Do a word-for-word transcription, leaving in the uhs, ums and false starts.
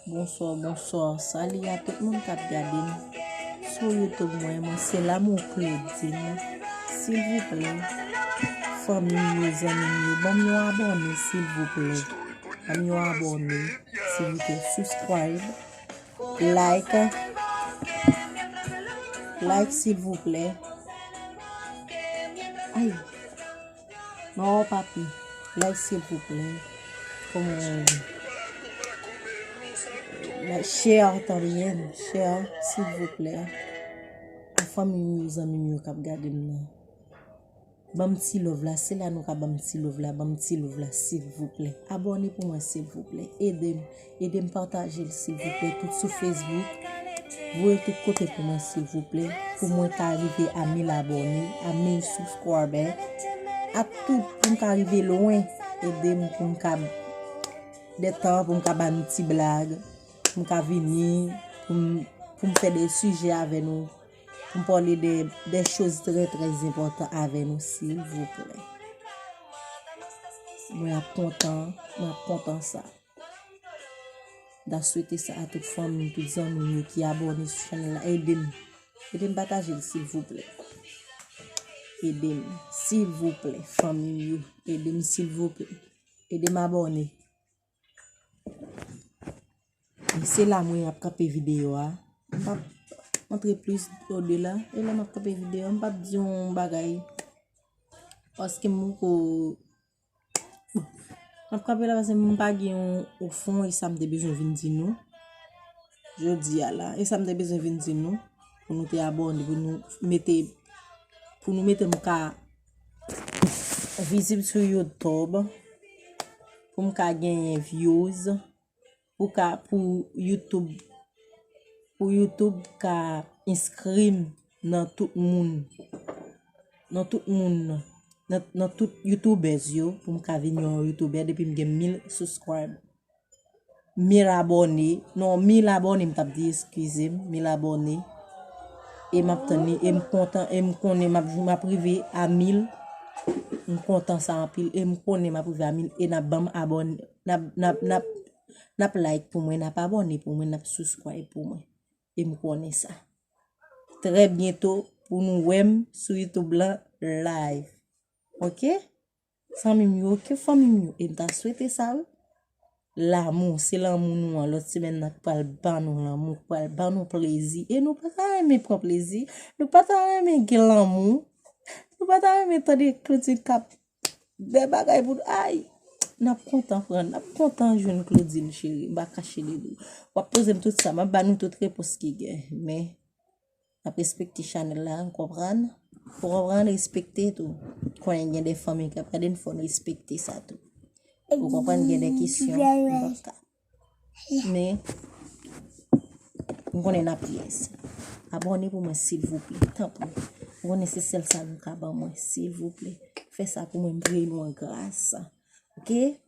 Bonswa, bonswa. Sali a tout moun k ap gade m sou YouTube mwen. Mwen se Lamour Claudine. Silvouplè, fanmi m yo, zanmi m yo, ban m yon abòne, silvouplè. Ban m yon abòne, silvouplè. Subscribe, like, like, silvouplè. Ay. Non, papi. Like, silvouplè. Kòman, like, share, tanbyen. Share, silvouplè. A fanmi m yo, zanmi m yo k ap gade m nan. Ban m ti love la, se la nou ka ban m ti love la, ban m ti love la, silvouplè. Abòne pou mwen, silvouplè. Ede m, ede m pataje l, silvouplè, tout sou Facebook. Voye tout kote pou mwen, silvouplè. Pou mwen ka rive a mil abòne, a mil subscriber. A tout, pou m ka rive lwen. Ede m pou m ka, de tan, pou m ka ba nou ti blag. Pou m ka vini, pou m, pou m fè de sijè avè nou. Pou m pale de, de choz trè, trè enpòtan avè nou, silvouplè. Mwen ap kontan, mwen ap kontan sa. M ta swete sa a tout fanmi m, tout zanmi m yo ki abòne sou chanèl la. Ede m. Ede m pataje l, silvouplè. Ede m, silvouplè, fanmi m yo. Ede m, silvouplè. Ede m abòne. E se la mwen ap kanpe videyo a. M p ap antre plis odela. E lè m ap kanpe videyo a, m p ap di yon bagay. Paske m poko, bon, m ap kanpe la paske m pa gen yon, yon fon, e sa m te bezwen vin di nou. Jodi a la, e sa m te bezwen vin di nou. Pou nou te abòne, pou nou mete, pou nou mete m ka vizib sou YouTube. Pou m ka genyen views. Pou ka, pou YouTube, pou YouTube ka enskri m nan tout moun, nan tout moun, nan, nan tout YouTubers yo, pou m ka vin yon YouTuber depi m gen mil subscribe. Mil abòne, non, mil abòne m t ap di, eskize m, mil abòne. E m ap tann li, e m kontan, e m konnen m ap, m ap rive a mil. M kontan sa anpil, e m konnen m ap rive a mil, e n ap ban m abòne, n ap, n ap, n ap, n ap like pou mwen, n ap abòne pou mwen, n ap subscribe pou mwen. E m konnen sa. Trè byento pou nou wè m sou YouTube lan live. Oke? Zanmi m yo, oke, fanmi m yo. E m ta swete sa, wi. Lanmou, se lanmou nou an. Lòt semèn nan k pral ban nou lanmou, k pral ban nou plezi. E nou pa ta renmen pran plezi. Nou pa ta renmen gen lanmou. Nou pa ta renmen tande Claudine k ap de bagay pou nou. Ay! N ap kontan pran, n ap kontan jwenn Claudine, cheri. M pa kache de nou. W ap poze m tout sa, m ap ba nou tout repons ki gen. Men, n ap respekte chanèl la, ou konprann? Ou konprann, respekte tou. Konnen gen de fanmi k ap gade n, fò n respekte sa tou. Ou konprann, gen de kesyon, m p ap ka. Men, m konnen n ap yes. Abòne pou mwen, silvouplè, tanpri. M konnen se sèl sa nou ka ban mwen, silvouplè. Fè sa pou mwen, m priye nou an gras. Oke?